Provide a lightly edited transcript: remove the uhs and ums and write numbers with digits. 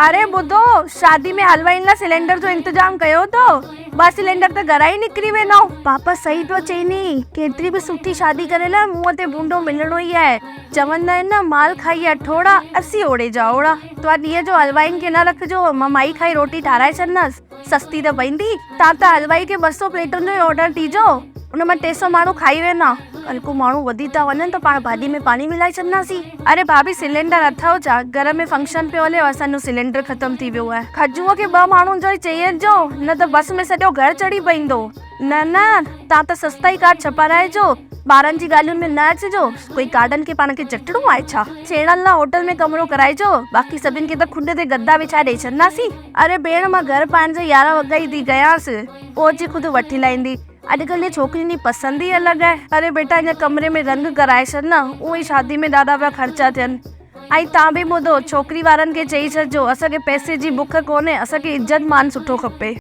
اري ٻڌو، شادي ۾ حلوائين لاء سلينڊر جو انتظام ڪيو اٿو؟ ٻه سلينڊر ته گهران ئي نڪري ويندو. پاپا صحيح پيو چئي ني، ڪيتري به سٺي شادي ڪري لاء منهن تي ڀونڊو ملڻو ئي آهي. چوندا آهن نه مال کائي اٺوڙا، اسي اوڙي جا اوڙا. توهان ڏينهن جو حلوائين کي نه رکجو، مان مائي کائي روٽي ٺاراهي ڇڏندس. سستي ته پئندي. تان ته حلوائي کي 200 پليٽن جو ئي آرڊر ڏجو، ان مان 300 ماڻهو کائي ويندا. ڪل ڪو ماڻهو وڌي ٿا وڃن ته پاڻ ڀاڄي ۾ پاڻي ملائي ڇڏنداسين. اري ڀاڀي سلينڊر اٿئو ڇا؟ گهر ۾ فنڪشن پيو هلي اسان جو سلينڊر ختم ٿي ويو آهي. کجوء کي ٻه ماڻهن جو ئي چئجو نه ته بس ۾ سڄو گهر چڙهي پئندو. نه نه تان ته سستا ئي ڪارڊ ڇپارائجو، ٻارن جي ڳالهين ۾ نه اچجو، ڪوئي ڪارڊن کي پاڻ کي چٽڻو آهي ڇا؟ ڇيڻن لاء هوٽل ۾ ڪمرو ڪرائجو، باقي سڀن کي ته کڏ تي گدا وڇائي ڏئي ڇڏنداسين. اري ڀيڻ مان گهر پنهنجي 11 وڳا ئي ٿي ڪيانس، پوء اچي خود وٺي لائيندي. اڄڪلهه جي ڇوڪرين جي پسند ئي الڳ آهي. اري بيٽا اڃا ڪمري ۾ رنگ ڪرائي ڇڏ نه، اونئن ئي شادي ۾ ڏاڍا پيا خرچا ٿين. ۽ تان به ٻڌو، ڇوڪري وارن کي چئي ڇڏجو، اسان کي پئسي جي بک ڪونهي، اسان کي عزت مان سٺو کپي.